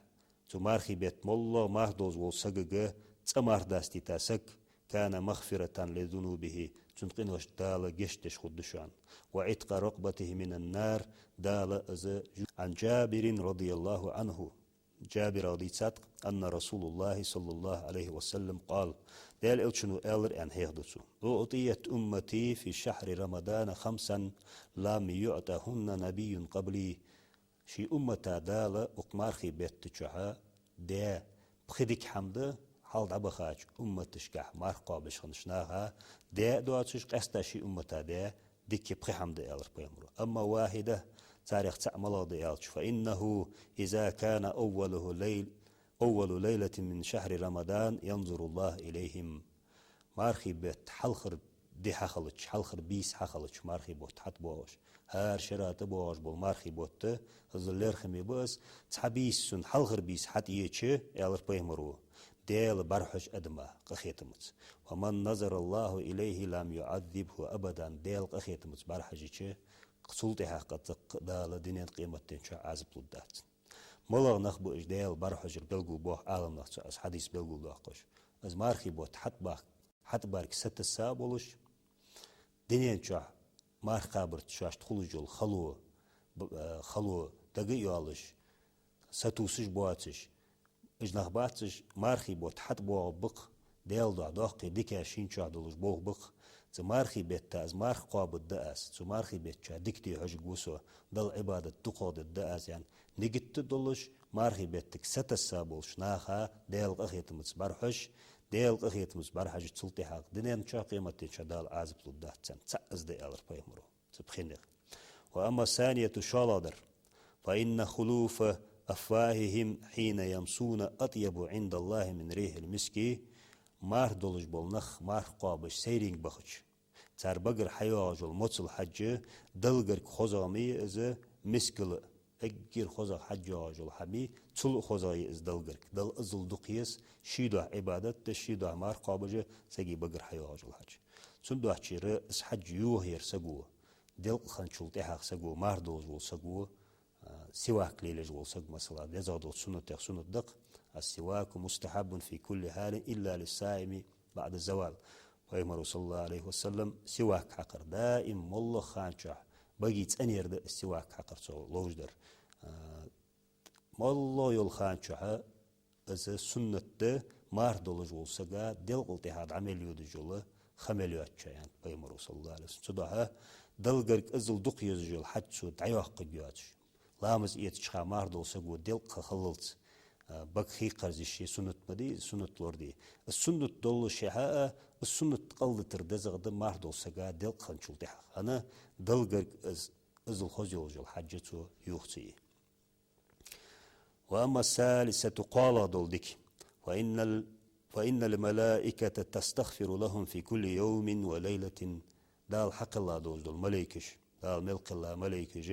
цу мархий бетта моллагӀа марха довзаш волча сагага цкъа марха дастийта саг, كان مغفرة لذنوبه, цун къиношта Дала гешт деш хургда шоана. وعتق رقبته من النار, Дала из жу-, عن جابر رضي الله عنه, Джабирага дийцад, أن رسول الله صلى الله عليه وسلم قال, Даьла Элчано аьлар аьнна хьехаду цо: أعطيت أمتي في شهر رمضان خمسا لم يعطهن نبي قبلي. Ший уммата Дала укх мархий бетта чухь даь пхи дика хӀама да, хьалха дӀабахача умматашкахь, марха кхоабаш хиннача наха даь а доацаш, къаьстта ший уммата даь дика пхи хӀама да, аьлар пайхамаро. أما واحدة, царех цаӀ малагӀа да аьлча, فإنه إذا كان أوله ليل، أول ليلة من شهر رمضان ينظر الله إليهم. Мархий бетта хьалхара ди хьахилча, хьалхара бийса хьахилча, мархий бутт хьатӀабоагӀаш, хӀара шера тӀабоагӀаш бола мархий бутт, из лерхӀаме ба из, цхьа бийса цун хьалхара бийса хьатӀаеча, аьлар пайхамаро, Даьла бӀарахьожа адамах къахетамца. ومن نظر الله إليه لم يعذبه أبدا. Даьла къахетамца бӀарахьежача, цул тӀехьагӀа кхы цхьаккха Дала дунен, къематден чу Ӏазап лургдац. МалагӀа нах ба уж Даьла бӀарахьожар белгалбоах Ӏаламнаха, цу аз хьадис белгалдоаккхаш. Из мархий бутт хьатӀабах-, хьатӀабарга сатесса болаш, дунен чу марха кхабарца шоашта хулаш йола хало, б-, э, хало дага а йоалаш, сатувсаш боацаш, уж нах бац уж, мархий бутт хьатӀабоагӀаргба-кх, Даьла духьа доккхий дикаш шийна чу долаш болх ба-кх. Цу мархий бетта из марха кхоабаргда аз, цу мархий бетта чу дика де хьожаргва со, Далла Ӏибадат дукхагӀа дергда аз, аьнна, нигат долаш, мархий беттага сатесса болча наха Даьла къахетамца бӀарахьош, Даьла къахетамца бӀарахьежача, цул тӀехьагӀа дунен чу, къематден чу Дала Ӏазап лургдац царна. ЦаӀ из да, аьлар пайхамаро цу пхенех. وأما الثانية, шоллагӀдар, فإن خلوف أفواههم حين يمسون أطيب عند الله من ريح المسك. Марха долаш бола нах марха кхоабаш сайренга бахача, цар багара хьайоагӀаш йола моцал хьежжа, Далла гарга хозагӀа ма йий из мискал а, эггара хозагӀа хьежжа йоагӀаш йола хӀама, цул а хозагӀа я из Далла гарга. Далла иззал дукха еза, ший духьа Ӏибадат деш, ший духьа марха кхоабаш сага багара хьайоагӀаш йола хьежжа. Цудухьа из хьежжа йохаяр саго, делкъа хинначул тӀехьагӀа саго, марха долаш вола саго, а, сивак лелаеш вола саг, масала, дезагӀа долча суннатех суннат да-кх: السواك مستحب في كل حال إلا للصائم بعد الزوال. Пайхамаро, صلى الله عليه وسلم, сивак хьакхар даим моллагӀа хана чухь, баге цӀенъяр да из сивак хьакхар, цо ловш дар. А, моллагӀа йолча хана чухь из суннат да, марха долаш волча сага делкъал тӀехьа дӀа мел йодаш йола ха мел йоацача, аьннад пайхамаро, صلى الله عليه وسلم. Цудухьа Далла гарга иззал дукха езаш йола хьежжа цо дӀайоаккхаргйоацаш, ламаз эцача хана марха долча саго делкъа ха хиллалца, а, бага хийкхарза йиш я, суннат ма дий из, суннат лораде. Из суннат доллашехьа а, из суннат кӀалдитар дезагӀа да марха долча сага делкъа хинначул тӀехьагӀа. ХӀана? Далла гарга из, иззал хоза йолаш йола хьежжа цо йоха ца йий. وأما الثالثة, кхоалагӀа дола дика, فإن ال-، فإن الملائكة تستغفر لهم في كل يوم وليلة. Дала хьакхелла долаш дола малейкаш, Дала мел кхелла малейкаш,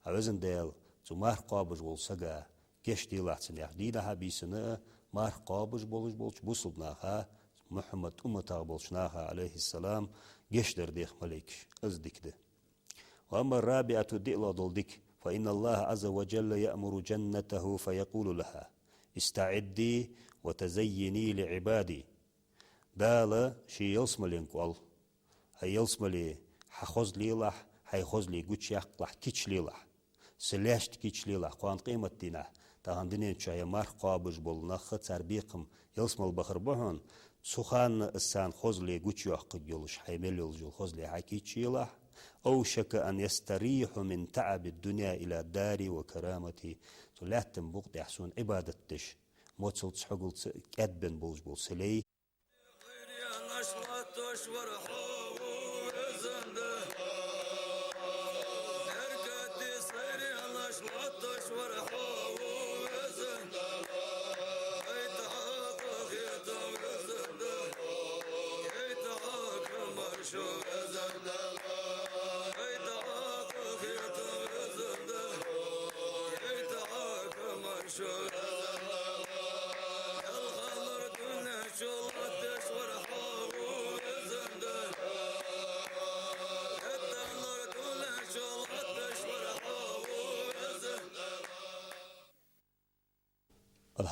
хьа везан Даьла, цу марха кхоабаш волча сага гешт делахь цунна, яхаш, дийнахьа а бийсанна а марха кхоабаш болаш болча бусалба наха, Мухьаммада умматах болча наха, عليه السلام, гешт дар дех малейкаш. Из дика да. وأما الرابعة, диълагӀа дола дика, فإن الله عز وجل يأمر جنته فيقول لها: استعدي وتزيني لعبادي. Дала ший ялсмаленга оал: хӀай ялсмале, хьа хозал лелахь, хьай хозал гучаяккхалахь, кийчлелахь, са лаьшта кийчлелахь, кхоана къематдийнахьа. Тахан дунен чу хье марха кхоабаш бола нах, цар бекхам ялсмале бахар ба хьона, цу хана из царна хозал гучайоаккхаргйолаш, хьай мел йолаш йола хозал хьа кийчъелахь. أوشك أن يستريح من تعب الدنيا إلى داري وكرامتي. Цу лаьттан букъа тӀа сона Ӏибадат деш, моцалца, хьогалца кӀаьдбенна болаш бола са лай.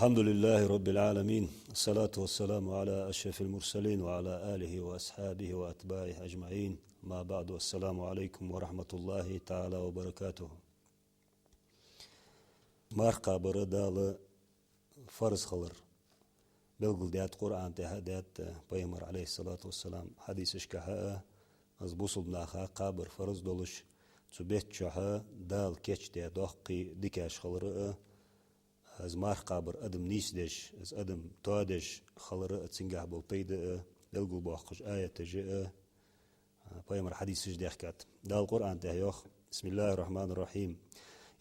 الحمد لله رب العالمين، الصلاة والسلام على أشرف المرسلين وعلى آله وأصحابه وأتباعه أجمعين. أما بعد، السلام عليكم ورحمة الله تعالى وبركاته. Марха кхабар Дала фарз хилар белгалдаьд Къуръан тӀа а, даьд Пайхамара, عليه الصلاة والسلام, хьадисашка а, из бусалба наха кхабар фарз долаш, цу бетта чухь Дала кийчдаь доккхий дикаш хилар а, из марха кхабар адам нийсдеш, из адам тоадеш хилар а, цунгахь бола пайда а белгалбоаккхаш аяташ а, Пайхамара хьадисаш дехкад. Дала Къуръан тӀа йоах: بسم الله الرحمن الرحيم.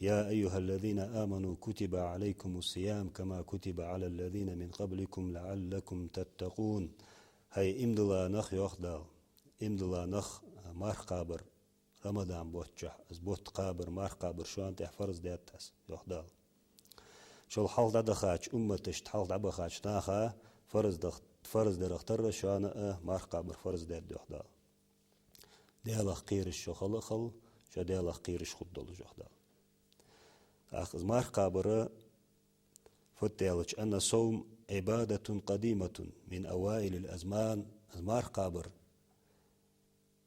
يا أيها الذين آمنوا كتب عليكم الصيام كما كتب على الذين من قبلكم لعلكم تتقون. ХӀай иман дилла нах, йоах Дала. Иман дилла нах, марха кхабар Рамадан бутт чу, из бутт кхабар, марха кхабар шоана тӀа фарз даьд аз, йоах Дала. Шул хьалха дӀадахача умматашта, хьалха дӀабахача наха фарз дах-, фарз дарах тарра шоана а марха кхабар фарз даьд, йоах Дала. Даьлах кхераш шо хила а хила, шо Даьлах кхераш хургдолаш, йоах Дала. ТӀаккха из марха кхабар фуд аьлча: أن الصوم عبادة قديمة من أوائل الأزمان. Из марха кхабар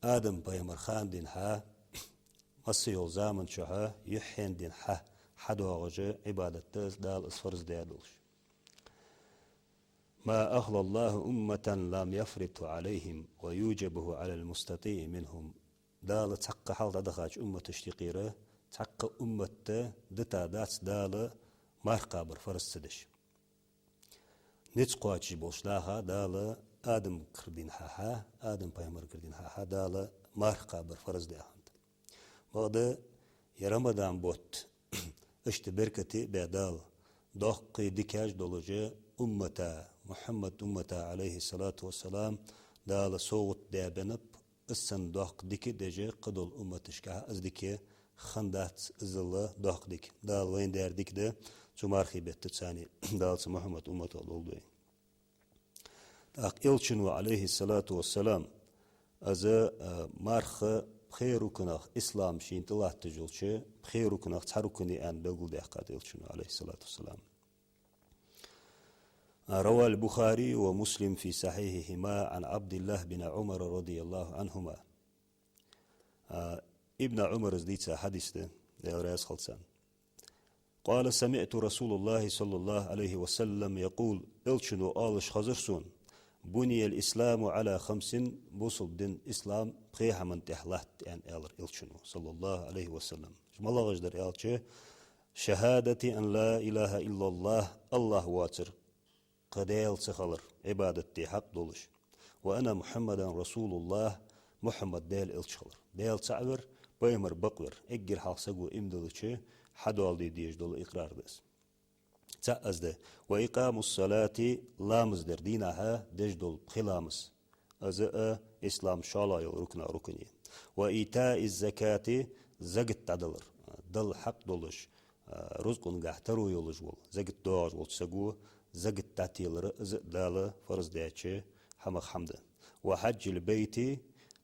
Адам пайхамара хана денз хьа, масса йолча заман чухь, юххьен денз хьа, хьадоагӀаш Ӏибадат да из, Дала из фарз даь долаш. ما أخلى الله أمة لم يفرضه عليهم ويوجبه على المستطيع منهم. Дала цхьаккха хьалха дӀадахача умматашта юкъера, цхьаккха умматта дита дац Дала марха кхабар фарз ца деш. Низ кхоачаш болча наха Дала Адамагара денз хьа, Адам пайхамарагара денз хьа Дала марха кхабар фарз даь хиннад. Бакъда, ер Рамадан бутт иштта беркате а баь Дала, доккхий дикаш долаш уммата, Мухьаммада уммата, عليه الصلاة والسلام, Дала совгӀат даь беннаб, из санна доккха дика деш кхыдолча умматашка из дика хиннадац, иззал доккха дика. Дала вайна даьр дика да, цу мархий бетта царна, Дала цу Мухьаммада умматах долда вай. ТӀаккха Элчано, عليه الصلاة والسلام, из, а, марха пхе рукнах, ислам шийна тӀалатташ йолча пхе рукнах цхьа рукн я аьнна белгалдаьккхад Элчано, عليه الصلاة والسلام. رواه البخاري ومسلم في صحيحهما عن عبد الله بن عمر رضي الله عنهما. А, Ибн Ӏумара дийца хьадис да, Даьла раьза хилва царна. قال: سمعت رسول الله صلى الله عليه وسلم يقول, Элчано оалаш хезар сона: بني الإسلام على خمس, бусалба дин, ислам пхе хӀаман тӀа латт, аьнна, аьлар Элчано, صلى الله عليه وسلم. Уж малагӀаш дар аьлча: شهادة أن لا إله إلا الله, АллахӀ воацар кхы даьла ца хилар, Ӏибадат де хьакъ долаш. وأن محمدا رسول الله, Мухьаммад Даьла элча хилар. Даьла цаӀ вар, пайхамар бакъ вар. Эггара хьалха саго иман диллача, хьадоаладе дезаш дола икърар да из. ЦаӀ из да. وإقام الصلاة, ламаз дар, дийнахьа деш дола пхи ламаз. Из а ислам шоллагӀа йола рукнах рукн я. وإيتاء الزكاة, закат дӀадалар. Дала хьакъ долаш, а, рузкъангахьа таро йолаш вола, закат доагӀаш волча саго закат дӀателар, из а Дала фарз даьча хӀамах хӀама да. وحج البيت,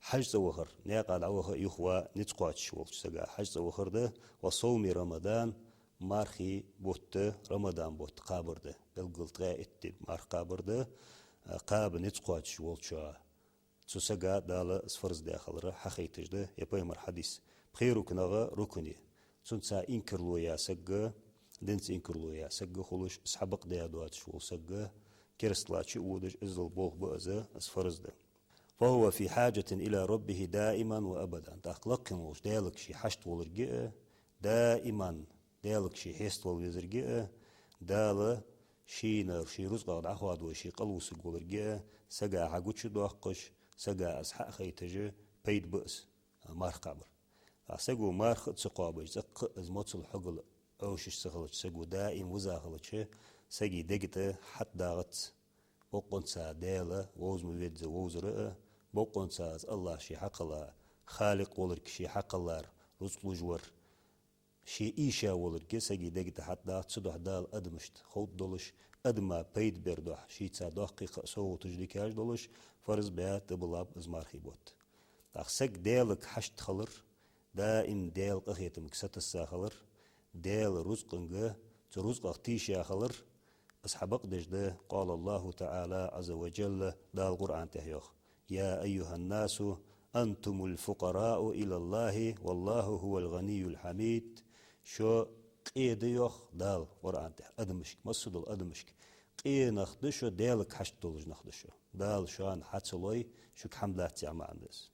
хьаж цӀа вахар, наькъа дӀаваха а юхаваха а низ кхоачаш волча сага хьаж цӀа вахар да. وصوم رمضان, мархий бутт, Рамадан бутт кхабар да. Белггала ткъаь итт ди марха кхабар да, а, кхаба низ кхоачаш волчоа. Цу сага Дала из фарз даь хилар хьахайташ да ер пайхамара хьадис. Пхе рукнах рукн я. Цунца инкарло яь саг, динца инкарло яь саг хулаш, из хьабакъдаь доацаш вола саг, керастал чу а водаш, иззал болх ба из, из фарз да. فهو في حاجة إلى ربه دائما وأبدا. ТӀаккха лакхе волча Даьлага ше хьашт волга а, даиман Даьлага ше хьеставала везарга а, Дала шийна, ший рузкъах дӀахоадавой ше кӀалвусаргволга а, сага хьагучадоаккхаш, сага из хьа а хайташ, пайда ба из, марха кхабар. ТӀаккха саго марха а ца кхоабаш, цӀаккха а из моцал хьогал Ӏовшаш ца хилча, саго даим виза хилча, сага дега тӀа хьатӀадагӀац бокъонца Даьла вовза ма везза вовзар а, бокъонца из АллахӀ ше хьакхелла, Халикъ волга ше хьакхеллар, рузкъ луш вар, ше ийша волга сага дега тӀа хьатӀадагӀац, цудухьа Дала адамашта ховргдолаш, адама пайда бер духьа, шийца доккхий кхы совгӀаташ, дикаш долаш, фарз баь тӀабиллаб из мархий бутт. ТӀаккха саг Даьлага хьашт хилар, даим Даьла къахетамга сатасса хилар, Даьла рузкъанга, цу рузкъах тийша хилар, из хьабакъдеш да, قال الله تعالى عز وجل, Дала Къуръан тӀа йоах: يا أيها الناس أنتم الفقراء إلى الله والله هو الغني الحميد. Шо къе да, йоах Дала Къуръан тӀа, адамашка, массадола адамашка. Къе нах да шо, Даьлага хьашт долаш нах да шо. Дала шоана хьа ца лой, шуга хӀама дац яха маӀан да из.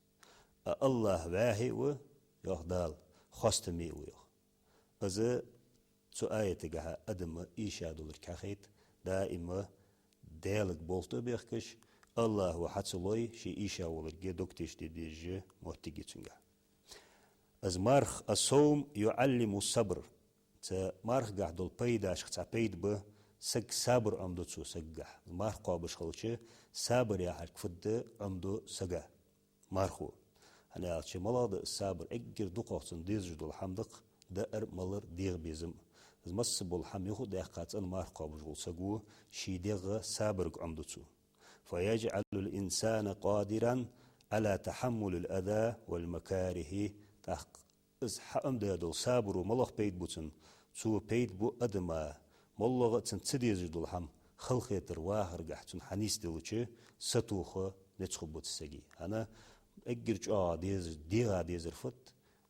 А АллахӀ вӀаьхий а ва, йоах Дала, хоастаме а ва, йоах. Из цу аятагахьа адама ийша долга хьахайт, даима Даьлага болх тӀабехкаш, АллахӀа хьа ца лой, ше ийша волга дог тешде дезаш моттиг я цунгахь. Из марха, الصوم يعلم الصبر. Цу мархагахь дола пайдашех цхьа пайда ба, саг сабар Ӏомаду цо сагагахь. Марха кхоабаш хилча, сабар яхар фуд Ӏомаду сага мархо. ХӀана аьлча, малагӀа да из сабар? Эггара дукхагӀа цунна дезаш дола хӀама да-кх даар, малар, дегӀа безам. Из масса бола хӀама юха а даьккха, цӀена марха кхоабаш вола саго ший дегӀа сабарга Ӏомаду цо. فيجعل الإنسان قادرا على تحمل الأذى والمكاره. ТӀаккха из хьаӀомадаь дола сабаро малагӀа пайда бу цунна? Цо пайда бу адама, моллагӀа а цунна ца дезаш дола хӀама, халахетар вахаргахь цунна хьанийсделча, сатоха низ хургба цу сага. ХӀана, эггара чӀоагӀа деза, дегӀа дезар фуд?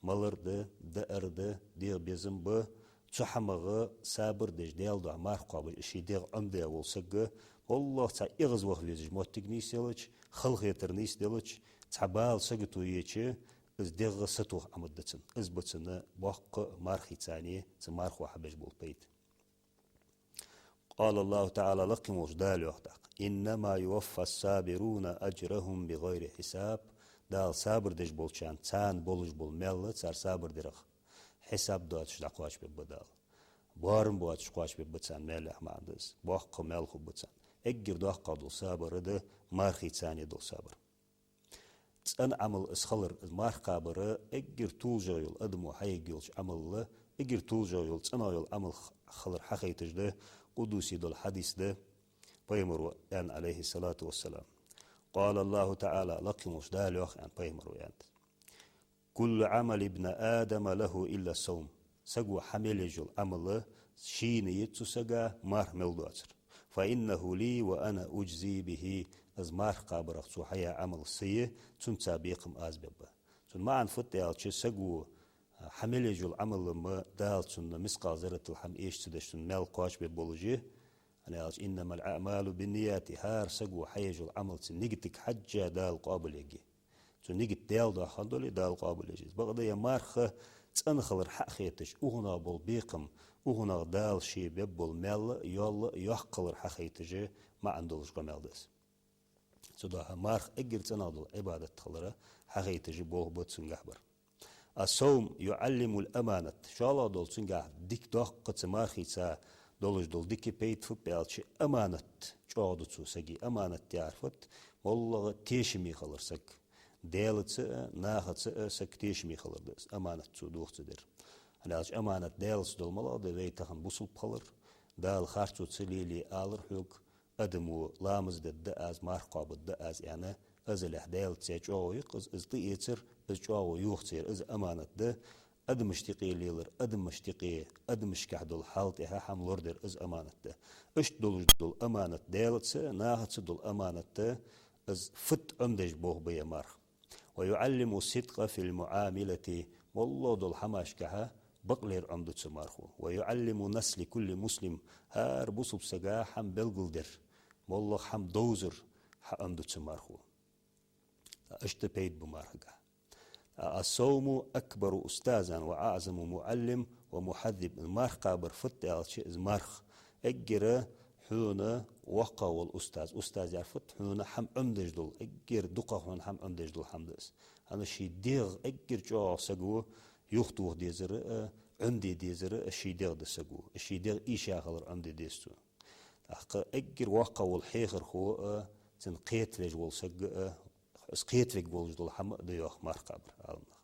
Малар да, даар да, дегӀа безам ба. Цу хӀамах сабар деш, Даьла духьа марха кхоабаш, ший дегӀ Ӏомадаь вола саг, моллагӀа цхьа эгӀазваха везаш моттиг нийсделча, халахетар нийсделча, цхьа бала, сагото еча, из дегӀ сатоха Ӏомадергда цунна. Из ба цунна боккха мархий цани, цу мархо хьабеш бола пайда. قال الله تعالى, лакхе волча Дала йоах тӀаккха: إنما يوفى الصابرون أجرهم بغير حساب. Дала сабар деш болчарна, царна болаш бола маьл, цар сабар дарах хьисаб доацаш дӀакхоачабергба Дала. Боарам боацаш кхоачабергба царна маьл яхар маӀан да из. Боккха маьл хургба царна. Эггара доккхагӀа дола сабар да мархий цани дола сабар. ЦӀена Ӏамал из хилар, из марха кхабар эггара толашагӀа йола, адамо хьаергйолча Ӏамалал эггара толашагӀа йола, цӀенагӀа йола Ӏамал хилар хьахайташ да, къудси дола хьадис да, пайхамаро аьннад, عليه الصلاة والسلام: قال الله تعالى, лакхе волча Дала йоах, аьннад пайхамаро, аьннад: كل عمل ابن آدم له إلا الصوم. Саго хьа мел еш йола Ӏамал шийна я, цу сага марха мел доацар. فإنه لي وأنا أجزي به. Из марха кхабарах цо хьаяь Ӏамал са я, цунца бекхам аз бергба. Цун маӀан фуд аьлча, саго хьа мел еш йола Ӏамал-м Дала цунна мискъал зарратал хӀама эша ца деш, цунна маьл кхоачабергболаш я. ХӀана аьлча, إنما الأعمال بالنيات, хӀара саго хьаеш йола Ӏамал цун нигатага хьежжа Дала къоабалъергья. Цун нигат Даьла духьа хинна дале, Дала къоабалъеш я из. Бакъда ер марха цӀена хилар хьахайташ, укхунах бола бекхам, укхунах Дала ше бергбола маьл а, йоал а йоккха хилар хьахайташ маӀан долаш къамаьл да из. Цудухьа марха эггара цӀенагӀа дола Ӏибадат хилар хьахайташ болх ба цунгахь бар. الصوم يعلم الأمانة. ШоллагӀа дола цунгахь дика доккха цу мархийца долаш дола дика пайда фуд аьлча, аманат чӀоагӀду цу сага. Аманат яхар фуд? МоллагӀа тешаме хилар саг. Даьлаца а, нахаца а саг тешаме хилар да из. Аманат цо дохаца дар. ХӀана аьлча, аманат Даьлаца дола малагӀа да? Вай тахан бусалба хилар, Дала харцо ца лелае алар хьога, адамо ламаз дергда аз, марха кхоабаргда аз, аьнна, азалехь Даьлаца чӀоагӀо я-кх из, из тӀаэцар, из чӀоагӀо йохаца яр, из аманат да. Адамашта юкъе лелар, адамашта юкъе, адамашкахь дола хьал тӀехьа хӀама лорадар, из аманат да. Иштта долаш дола аманат Даьлаца, нахаца дола аманат да, из фуд Ӏомадеш болх ба ер марха. ويعلم الصدق في المعاملة. МоллагӀа дола хӀамашкахьа бакълер Ӏомаду цу мархо. ويعلم النصح لكل مسلم. ХӀара бусалба сага хӀама белгалдер, моллагӀа хӀама довзар хьаӀомаду цу мархо. Иштта пайда ба мархагахь. الصوم أكبر أستاذ وأعظم معلم ومهذب. Марха кхабар фуд аьлча, из марха эггара хьона воккхагӀа вола устаз. Устаз яхар фуд? Хьона хӀама Ӏомадеш дола, эггара дукхагӀа хьона хӀама Ӏомадеш дола хӀама да из. ХӀана, ший дегӀ эггара чӀоагӀа саго юхатоха дезар а, Ӏомаде дезар а ший дегӀ да саго. Ший дегӀ ийша хилар Ӏомаде деза цо. ТӀаккха эггара воккхагӀа вола хьехархо а, цунна кхетавеш вола саг а, из кхетавергволаш дола хӀама а да, йоах, марха кхабар Ӏаламнаха.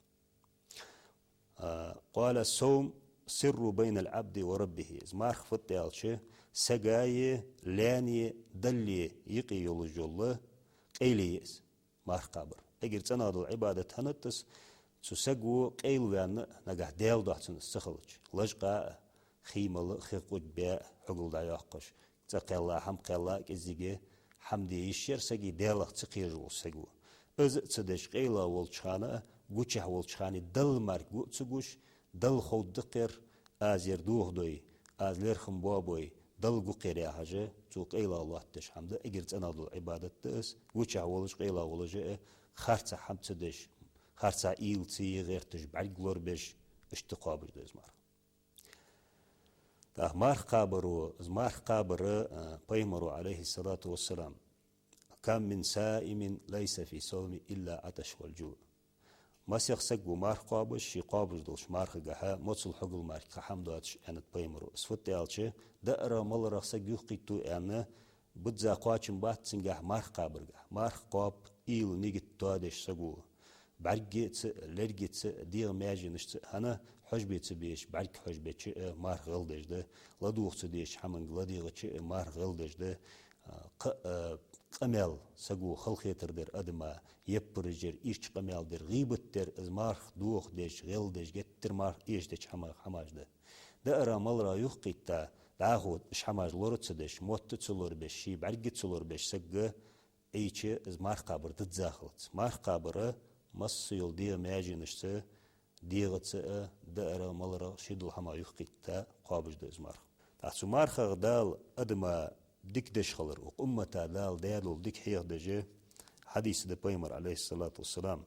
А, قال الصوم سر بين العبد وربه. Из марха фуд аьлча, сагаи, лаьни, Далли юкъе йолаш йола къайле я из, марха кхабар. Эггара цӀенагӀа дола Ӏибадат хӀана да из? Цу саго къайла ваьнна, нагахь Даьла духьа цунна из ца хилча, лачкъа а, хий мала а, хи къудбе а хьогал дӀайоаккхаш, цӀа кхелла, хӀама кхелла а, кӀеззига хӀама де йиш яр сага, Даьлах ца кхераш волча саго. Из а ца деш, къайла волча хана а, гучахь волча хана а Далла мара гу а ца гуш, Далла ховргда-кх ер, аз ер дохадой, аз лерхӀам боабой, Далла гу кхер яхаш, цо къайла лоаттадеш хӀама да, эггара цӀенагӀа дола Ӏибадат да из. Гучахь волаш, къайла волаш а, харцахьа хӀама ца деш, харцахьа уйла ца е гӀерташ, бӀарг лорабеш, иштта кхоабаш да из марха. ТӀаккха марха кхабаро, из марха кхабар, а, пайхамаро, عليه الصلاة والسلام, كم من صائم ليس في صومه إلا العطش والجوع. Масех саг ва марха кхоабаш, ше кхоабаш долча мархагахьа моцал, хьогал мара кхы хӀама доацаш, аьннад пайхамаро. Из фуд аьлча, даарах-маларах саг юхакхийтта аьнна, бизза кхоачам бац цунгахь марха кхабаргахь. Марха кхоаб уйла, нигат тоадеш саго. БӀаргаца а, лергаца а, дегӀа маьженашца а, хӀана, хьожабе ца безаш бӀарг хьожабеча а марха гӀелдеш да, ладувгӀа ца дезача хӀаманга ладийгӀача а марха гӀелдеш да, а, кхы а, а, къамаьл, саго халахетар дар адама, яппараш яр, ийрча къамаьл дар, гӀийбат дар, из марха дохадеш, гӀелдеш, геттара марха эшадеча хӀама-, хӀамаш да. Даарах-маларах юхакхийтта, дӀахо уж хӀамаш лора ца деш, мотт ца лорабеш, ший бӀарг ца лорабеш саг Ӏийча, из марха кхабар дизза хилац. Марха кхабар масса йола дегӀа маьженашца, дегӀаца а, даарах-маларах ший дола хӀама юхакхийтта кхоабаш да из марха. ТӀаккха цу мархах Дала адама дика деш хилар, укх уммата Дала даьдола дика хьехадеш хьадис да пайхамара, عليه الصلاة والسلام: